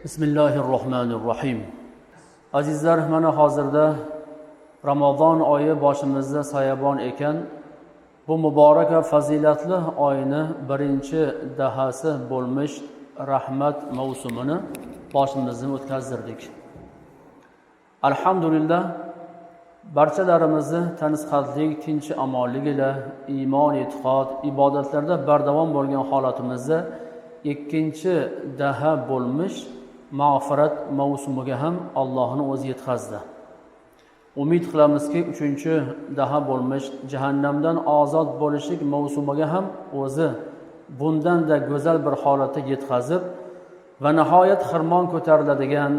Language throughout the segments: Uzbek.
Bismillahir rohmanir rohim. Azizlar, mana hozirda Ramazon oyi boshimizda soyabon ekan. Bu muborak va fazilatli oyni birinchi dahasi bo'lmish rahmat mavsumini boshimizdan o'tkazdirdik. Alhamdulillah, barchalarimizni tansihatlik, tinch omonlik ila iymon, e'tiqod, ibodatlarda bardavom bo'lgan holatimizda ikkinchi daha bo'lmish mag'firat mavsumiga ham Allohning o'zi yetkazdi. Umid qilamizki, uchinchi daha bo'lmish jahannamdan ozod bo'lishlik mavsumiga ham o'zi bundan-da go'zal bir holatda yetkazib va nihoyat xirmon ko'tariladigan,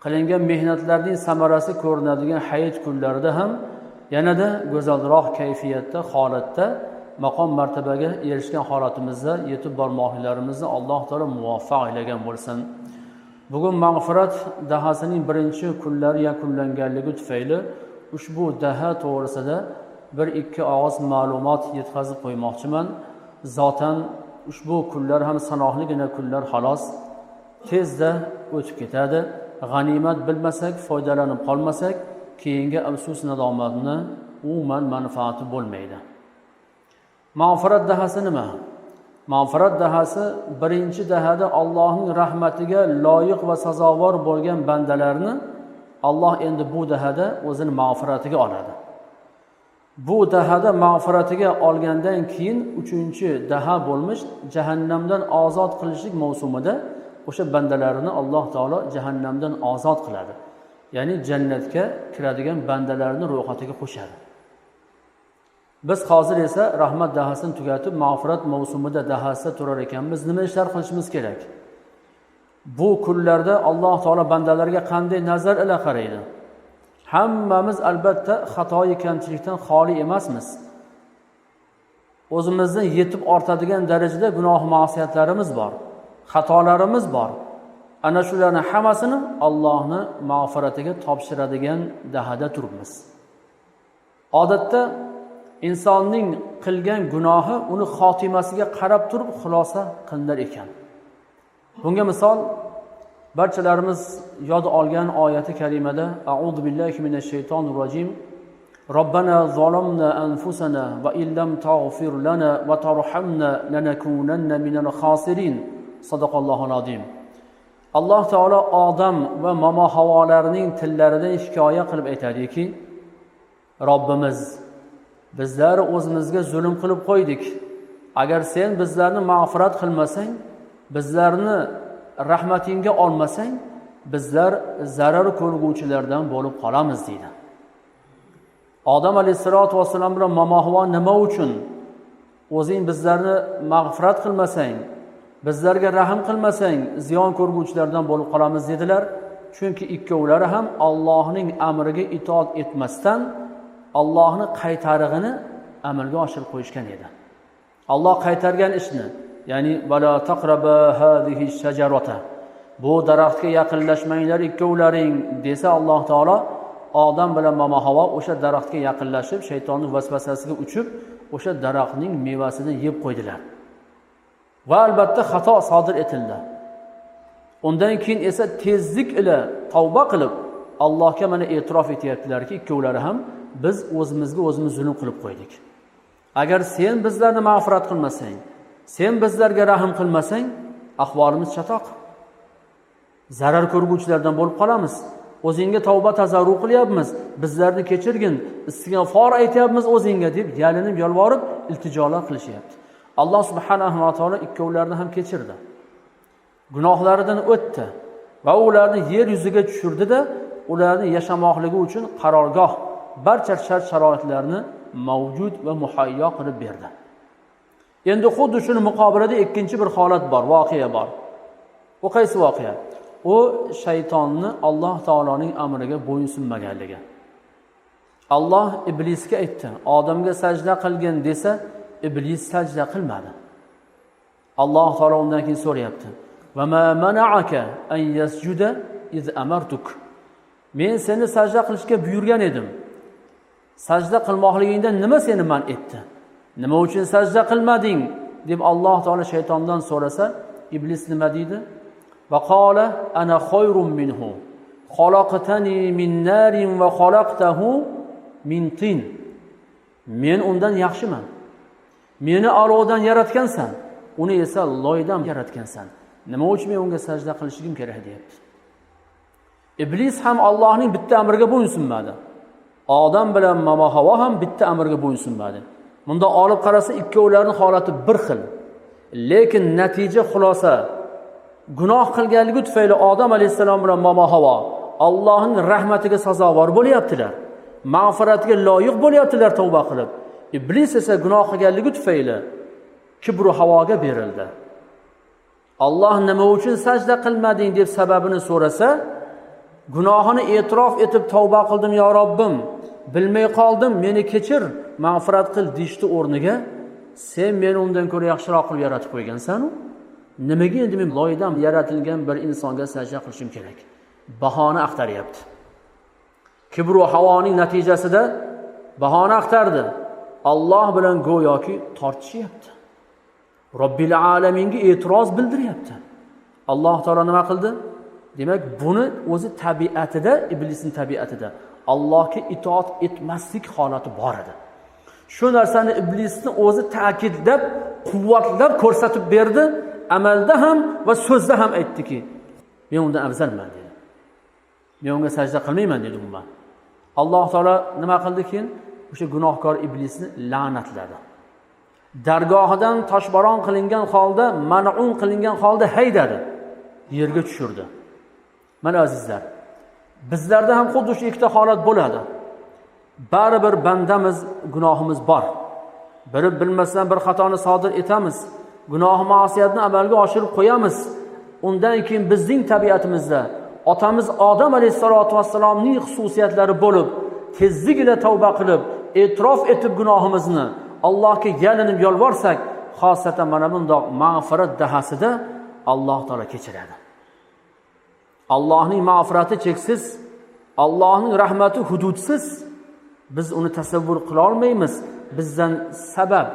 qilingan mehnatlarning samarasi ko'rinadigan hayit kunlarida ham yanada go'zalroq kayfiyatda, holatda, maqom martabaga erishgan holatimizda yetib bormoqlarimizni Alloh taolo muvaffaq aylagan bo'lsin. Bugun mag'firat dahasining birinchi kunlari yakunlanganligi tufayli ushbu daha to'g'risida bir ikki og'iz ma'lumot yetkazib qo'ymoqchiman. Zotan ushbu kunlar ham sanoqligina kunlar xolos, tezda o'tib ketadi. G'animat bilmasak, foydalanib qolmasak, keyingi afsus nadomatni umuman manfaati bo'lmaydi. Mag'firat dahasi nima? Mag'firat dahasi birinchi dahada Allohning rahmatiga loyiq va sazovor bo'lgan bandalarni Alloh endi bu dahada o'zini mag'firatiga oladi. Bu dahada mag'firatiga olgandan keyin uchinchi daha bo'lmish jahannamdan ozod qilishlik mavsumida o'sha bandalarini Alloh taolo jahannamdan ozod qiladi. Ya'ni jannatga kiradigan bandalarni ro'yxatiga qo'shadi. Biz hozir esa rahmat dahasini tugatib, mag'firat mavsumida dahasida turar ekanmiz. Nima ishlar qilishimiz kerak? Bu kunlarda Alloh taolo bandalarga qanday nazar ila qaraydi? Hammamiz albatta xatoyi kamchilikdan xoli emasmiz. O'zimizdan yetib ortadigan darajada gunoh ma'siyatlarimiz bor, xatolarimiz bor. Ana shularning hammasini Allohning mag'firatiga topshiradigan dahada turibmiz. Odatda insonning qilgan gunohi uni xotimasiga qarab turib xulosa qilinar ekan. Bunga misol barchalarimiz yod olgan oyati karimada A'udhu billahi minash shaytonir rojim. Robbana zolamna anfusana va illam taghfir lana va tarhamna lanakunanna minal khosirin. Sadaqallohul azim. Alloh taolo Odam va momo Havolarning tillaridan hikoya qilib aytadiki, Robbimiz, bizlar o'zimizga zulm qilib qo'ydik. Agar sen bizlarni mag'firat qilmasang, bizlarni rahmatingga olmasang, bizlar zarar ko'rguvchilardan bo'lib qolamiz deydi. Odam alayhissalatu vassalam bilan momo Havo nima uchun o'zing bizlarni mag'firat qilmasang, bizlarga rahm qilmasang, ziyon ko'rguvchilardan bo'lib qolamiz dedilar. Chunki ikkovlari ham Allohning amriga itoat etmasdan Allohning qaytarig'ini amalga oshirib qo'yishgan edi. Alloh qaytargan ishni, ya'ni vala taqraba hadihi shajarata, bu daraxtga yaqinlashmanglar ikkovlaring desa, Alloh taolo Odam bilan momo Havo o'sha daraxtga yaqinlashib, shaytonning vasvasasiga uchib, o'sha daraxtning mevasini yeb qo'ydilar. Va albatta xato sodir etildi. Undan keyin esa tezlik ila tavba qilib Allohga mana e'tirof etyaptilarki, ikkovlari ham biz o'zimizga o'zimiz zulm qilib qo'ydik. Agar sen bizlarni mag'firat qilmasang, sen bizlarga rahm qilmasang, ahvolimiz chatoq. Zarar ko'rguvchilardan bo'lib qolamiz. O'zingga tavba tazarru qilyapmiz, bizlarni kechirgin, istig'for aytyapmiz o'zingga deb yalinib yolvorib iltijolar qilishyapti. Alloh subhanahu va taolo ikkovlarini ham kechirdi. Gunohlaridan o'tdi va ularni yer yuziga tushirdi-da, ularni yashamoqligi uchun qarorgoh, barcha shart sharoitlarni mavjud va muhayyo qilib berdi. Endi xuddi shuni muqobilida ikkinchi bir holat bor, voqea bor. U qaysi voqea? U shaytonni Alloh taoloning amriga bo'ysunmaganligi. Alloh iblisga aytdi, odamga sajda qilgin desa, iblis sajda qilmadi. Alloh taolo undan keyin so'rayapti. Va ma mana'aka an yasjuda iz amartuk. Men seni sajda qilishga buyurgan edim. Sajda qilmoqligingdan nima seni man etdi? Nima uchun sajda qilmading deb Alloh taolo shaytondan so'rasa, iblis nima deydi? Va qala ana khayrun minhu. Xalaqtani min narin va xalaqtahu min tin. Men undan yaxshiman. Meni olovdan yaratgansan, uni esa loydan yaratgansan. Nima uchun men unga sajda qilishim kerak deyapti. Iblis ham Allohning bitta amriga bo'ysunmadi. Odam bilan Momo Havo ham bitta amrga bo'ysunmadi. Bunda olib qarasa ikkovlarining holati bir xil. Lekin natija xulosa gunoh qilganligi tufayli Odam alayhissalom bilan Momo Havo Allohning rahmatiga sazovor bo'lyaptilar. Mag'firatga loyiq bo'lyaptilar tavba qilib. Iblis esa gunoh qilganligi tufayli kibru havoga berildi. Alloh nima uchun sajda qilmading deb sababini so'rasa, gunohini e'tirof etib tavba qildim yo Robbim, bilmay qoldim, meni kechir, mag'firat qil deyishdi o'rniga, sen meni undan ko'ra yaxshiroq qilib yaratib qo'ygansan-u, nimaga endi men loydan yaratilgan bir insonga sajda qilishim kerak? Bahona axtaryapti. Kibru havoning natijasida bahona axtardi. Alloh bilan go'yoki tortishyapti. Robbil alaminga e'tiroz bildiryapti. Alloh taolo nima qildi? Demak, buni o'zi tabiatida, iblisning tabiatida Allohga itoat etmaslik holati bor edi. Shu narsani iblisni o'zi ta'kidlab, quvvatlab ko'rsatib berdi, amalda ham va so'zda ham aytdiki, men undan afzalman dedi. Men unga sajda qilmayman dedi umuman. Alloh taolo nima qildi keyin? O'sha gunohkor iblisni la'natladi. Dargohidan toshboron qilingan holda, mal'un qilingan holda haydadi. Yerga tushirdi. Mana azizlar, bizlarda ham xuddi shu ikkita holat bo'ladi. Baribir bandamiz, gunohimiz bor. Bilib bilmasdan bir xatoni sodir etamiz. Gunoh ma'siyatni amalga oshirib qo'yamiz. Undan keyin bizning tabiatimizda otamiz Odam alayhissalatu vassalomning xususiyatlari bo'lib, tezlik ila tavba qilib, e'tirof etib gunohimizni Allohga yalinib yolvorsak, xosatan mana bundoq mag'firat dahasida Alloh taolo kechiradi. Allohning mag'firati cheksiz, Allohning rahmati hududsiz. Biz uni tasavvur qila olmaymiz. Bizdan sabab,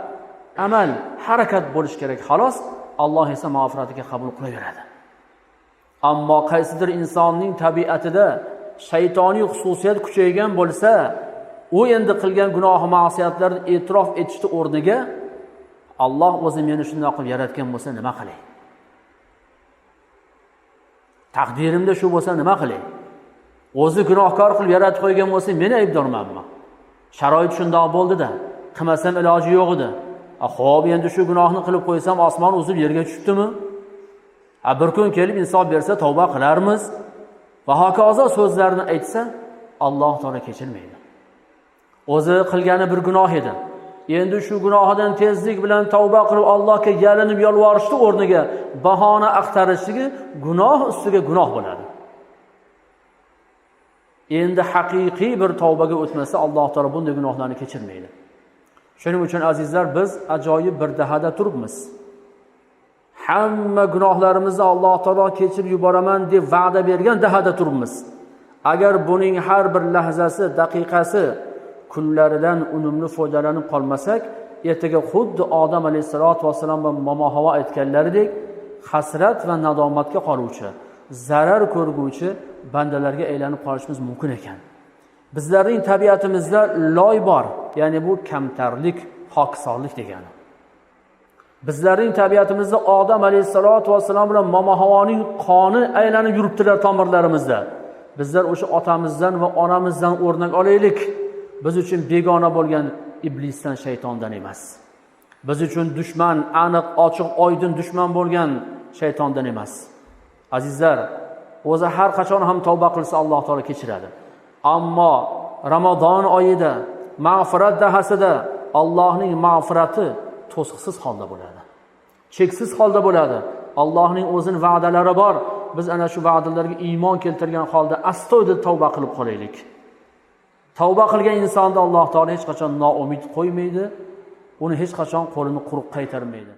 amal, harakat bo'lish kerak xolos. Alloh esa mag'firatiga qabul qilaveradi. Ammo qaysidir insonning tabiatida shaytoniy xususiyat kuchaygan bo'lsa, u endi qilgan gunoh ma'siyatlarni e'tirof etishni o'rniga Alloh o'zi meni shunday qilib yaratgan bo'lsa nima qilay? Taqdirimda shu bo'lsa nima qilay? O'zi gunohkor qilib yaratib qo'ygan bo'lsa men aybdormanmi? Sharoit shundoq bo'ldi-da, qilmasam iloji yo'q edi. Xo'p, endi shu gunohni qilib qo'ysam osmon uzib yerga tushibdimi? Bir kun kelib insof bersa tavba qilarmiz. Va hokazo so'zlarni aytsa, Alloh taolo kechirmaydi. O'zi qilgani bir gunoh edi. Endi shu gunohidan tezlik bilan tavba qilib Allohga yalinib yolvorishni o'rniga bahona axtarishligi gunoh ustiga gunoh bo'ladi. Endi haqiqiy bir tavbaga o'tmasa Alloh taolo bunday gunohlarni kechirmaydi. Shuning uchun azizlar, biz ajoyib bir dahada turibmiz. Hamma gunohlarimizni Alloh taolo kechirib yuboraman deb va'da bergan dahada turibmiz. Agar buning har bir lahzasi, daqiqasi, kunlaridan unumli foydalanib qolmasak, ertaga xuddi Odam alayhissalatu vassalom va Momo Havo aytganlaridek hasrat va nadomatga qoluvchi, zarar ko'rguvchi bandalarga aylanib qolishimiz mumkin ekan. Bizlarning tabiatimizda loy bor, ya'ni bu kamtarlik, hokisorlik degani. Bizlarning tabiatimizda Odam alayhissalatu vassalom bilan Momo Havoning qoni aylanib yuribdilar tomirlarimizda. Bizlar o'sha otamizdan va onamizdan o'rnak olaylik. Biz uchun begona bo'lgan iblisdan, shaytondan emas. Biz uchun dushman, aniq, ochiq, oydin dushman bo'lgan shaytondan emas. Azizlar, o'zi har qachon ham tavba qilsa Alloh taolo kechiradi. Ammo Ramazon oyida mag'firat dahasida Allohning mag'firati to'siqsiz holda bo'ladi. Cheksiz holda bo'ladi. Allohning o'zining va'dalari bor. Biz ana shu va'dalarga iymon keltirgan holda astoydil tavba qilib qolaylik. Tavba qilgan insonni Alloh taolo hech qachon noumid qo'ymaydi, uni hech qachon qo'lini quruq qaytarmaydi.